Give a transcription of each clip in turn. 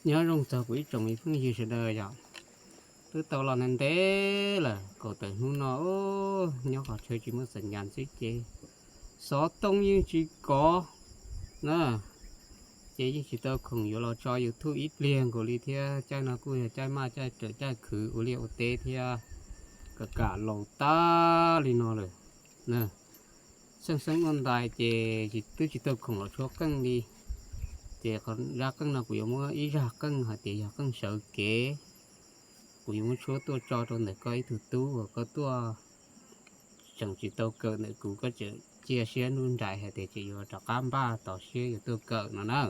Nyob zoo txog kuv ib tsoom phooj ywg sawv daws yom, twb tau los ntev ntev lawm, kaum tawm hnub no nyob qhov chaw tsis muaj xeem nyas xwb ces xov tooj yeej tsis kov na, ces yeej tsis tau khoom yuav los tso YouTube ib pliag nkaus li thiab. Caij no kuj yog caij maj caij rawm caij khwv ua liaj ua teb thiab, kam kam laus tag li no lawm na. Xeeb xeeb ua ntais ces twb tsis tau khoom los tshuab qeej li. Ces zaj qeej no kuv yuav muab ib zaj qeej hais tias yog qeej sawv kev, kuv yuav muab tshuab tuaj tso rau ntawm koj ib tug tub uas koj tuaj tseem tsis tau kawm ntawm kuv, koj tseem cia siab nruj nrais hais tias tseem yuav rov qab npaj tos siab yuav tuaj kawm no na.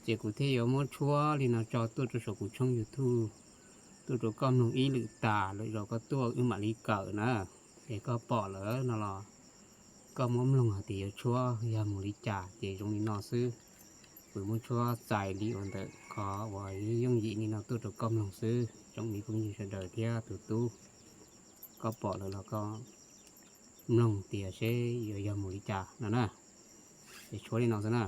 Ces kuv thiaj yuav muab tshuab li no tso tuaj rau saum kuv tshooj YouTube, tuaj rau koj mloog ib lwm tas, lwm zaus koj tuaj wb mam li kawm na. Es koj pom lawm no los koj muab mloog hais tias yuav tshuab yog mus li cas ces zoo li no xwb. Kuv muab tshuab txais li uas ntawm qhov uas yooj yim li no tuaj rau koj mloog xwb, tsoom phooj ywg sawv daws thiab tus tub. Koj pom lawm los koj mloog tias seb yuav yog mus li cas no na. Es tshuab li no xwb na.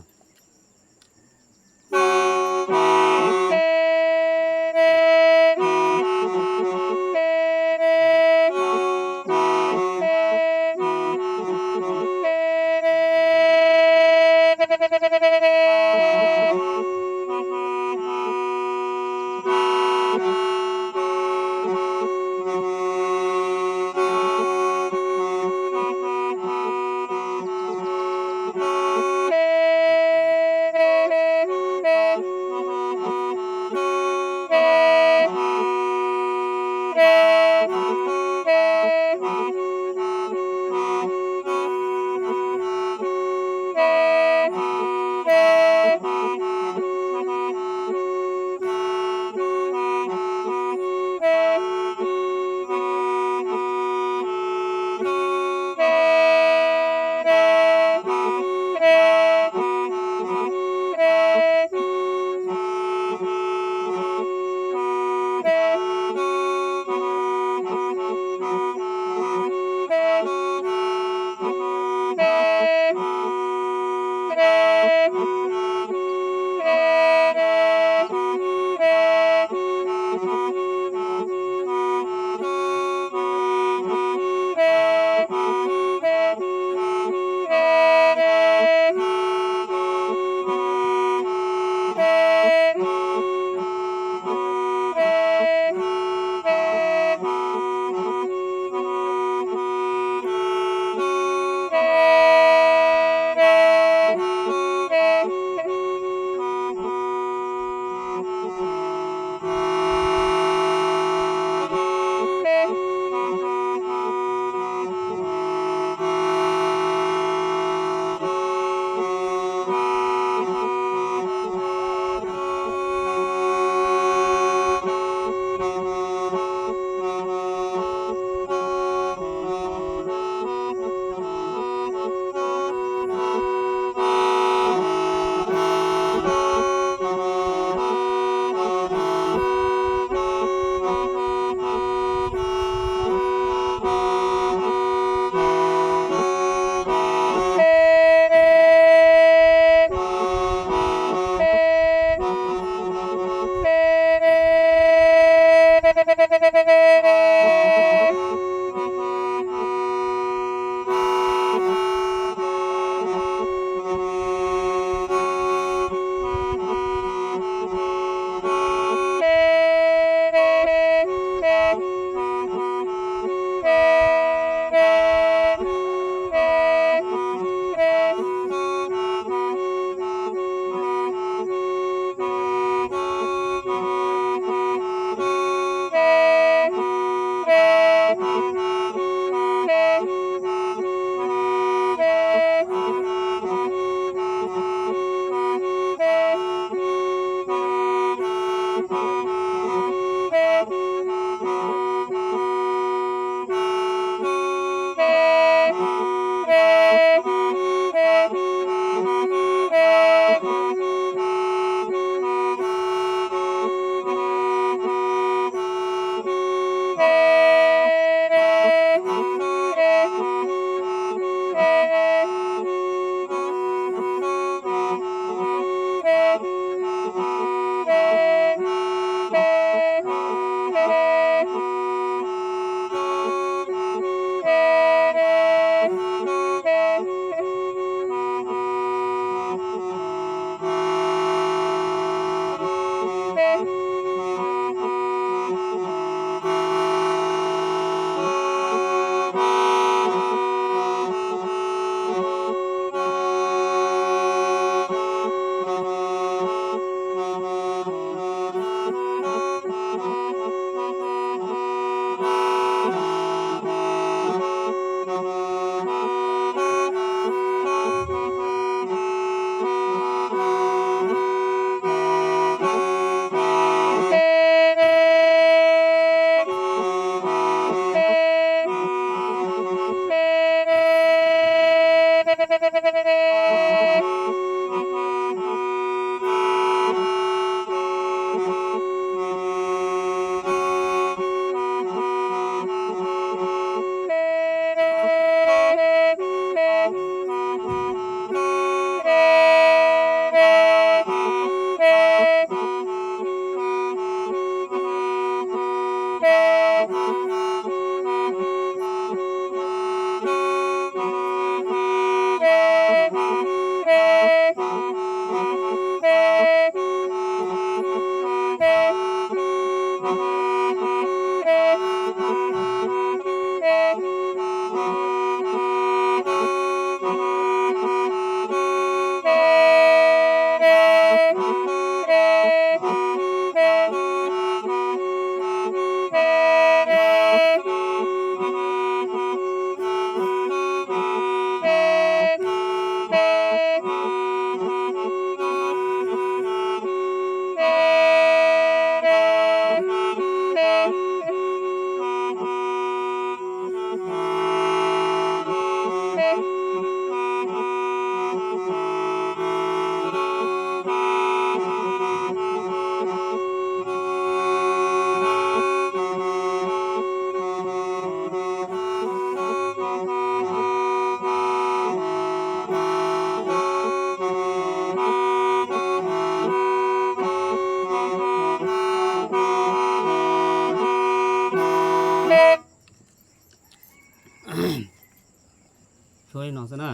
no xwb na.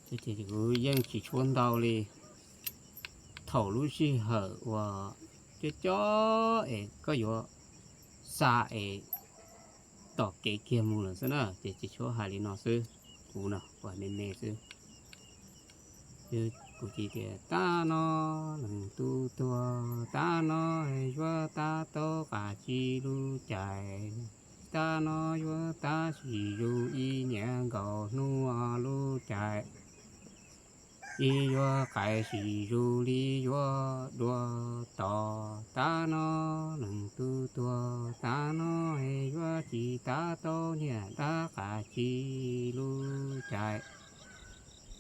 Ces kuv yeej tsis tshuab ntau li. Thaum lub sij hawm uas cov cov es koj yuav xa es tom kev kiag mus lawm xwb na, ces tsis tshuab hais li no xwb. Kuv no kuv hais me me xwb. Kuv cia tias tab no leej tub tuag, tab no yuav tab tau qab tsi lub caij, tab no yuav tab sim zus ib niam nkaus hnub lub caij, ib yuav qaij sim zus li yuav dua tod, tab no leej tub tuag, tab no yuav tsis tab tau niam dab qab tsi lub caij,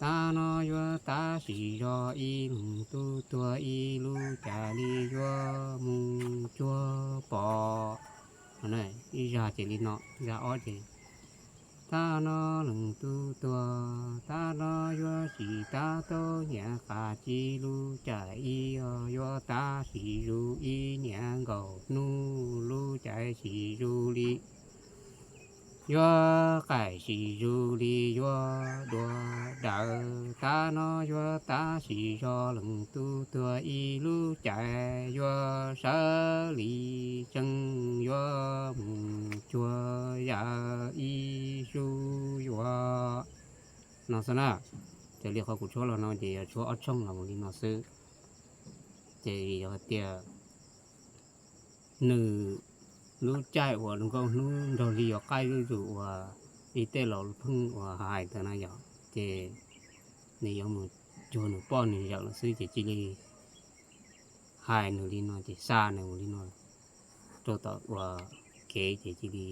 tab no yuav tab sim zog ib leej tub tuag ib lub caij li yuav mus cuag pom. Ib zaj ces li no, zaj ob ces tab no leej tub tuag, tab no yuav tsis tab tau niam qab tsi lub caij, ib yuav tab sim zus ib niam nkaus hnub lub caij sim zus li yuav qaij sim zus li yuav dua dawm, tab no yuav tab sim zog leej tub tuag ib lub caij, yuav sawv li tseeb yuav mus cuag yawm ib sub yuav no xwb na. Raws li qhov kuv tshuab los no ces yog tshuab ob tshooj los mus li no xwb. Ces yog tias nws lub caij uas nkauj hnub nrog li yuav qaij zuj zus uas ib tej laus pheej uas hais ntawd na yom, ces nws yuav mus cuag nws poj nws yawm lawm xwb ces cia li hais nws li no ces xa nws mus li no rau tom uas kev ces cia li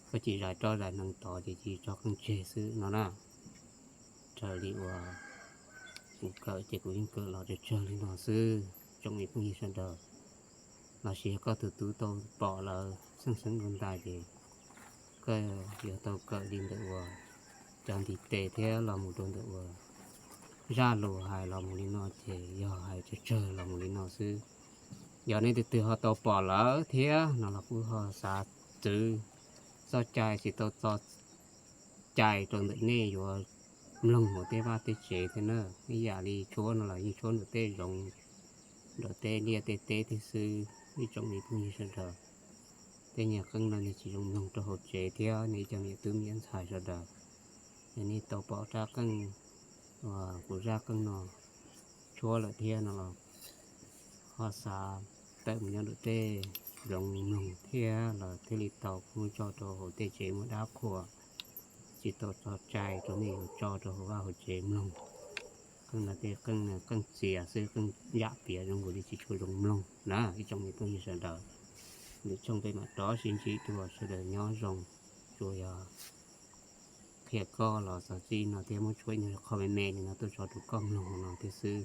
koj cia li zais roj zais hneev tod ces cia li tso qeej tseg xwb no na. Raws li uas kuv kawm ces kuv yeej kawm los tsawg tsawg li no xwb tsoom me phooj ywg sawv daws. Los sis yog koj tus tub tau pom lawm xeeb xeeb dua ntais ces koj yuav tau kawm li ntawm uas cov ntiv tes thiab los mus rau ntawm uas zaj lus hais los mus li no ces yog hais tsawg tsawg los mus li no xwb. Yog nej tus twg ho tau pom lawm thiab no los kuj ho xav txwv txoj cai tsis tau txo cai rau ntawm nej yuav mloog hauv tej vaj tej tsev thiab na. Ib yam li tshuab no los yeej tshuab ntawm tej zoov, ntawm tej liaj tej teb thiab xwb ib tsoom me phooj ywg sawv daws. Tej nyuag qeej no nws tsis zoo mloog rau hauv tsev thiab nej cov me tub me ntxhais sawv daws. Yog nej tau pom rab qeej uas kuv zaj qeej no tshuab lawm thiab no los ho xav tawm mus nyob ntawm tej zoov mloog thiab los thiaj li tau, kuj tso rau hauv tej tsev muaj dab qhuas, tsis tau txo cai rau nej yuav tso rau hauv vaj hauv tsev mloog. Qeej no tej qeej qeej txias xwb, qeej yam piav zoo nkaus li tsis tshua zoo mloog na ib tsoom me phooj ywg sawv daws. Lwm tshooj peb mam rov sib ntsib dua, sawv daws nyob zoo. Tsuas yog qhia koj los txog txij no thiab muab tshuab ib qho me me li no tuaj tso rau koj mloog no thiab xwb.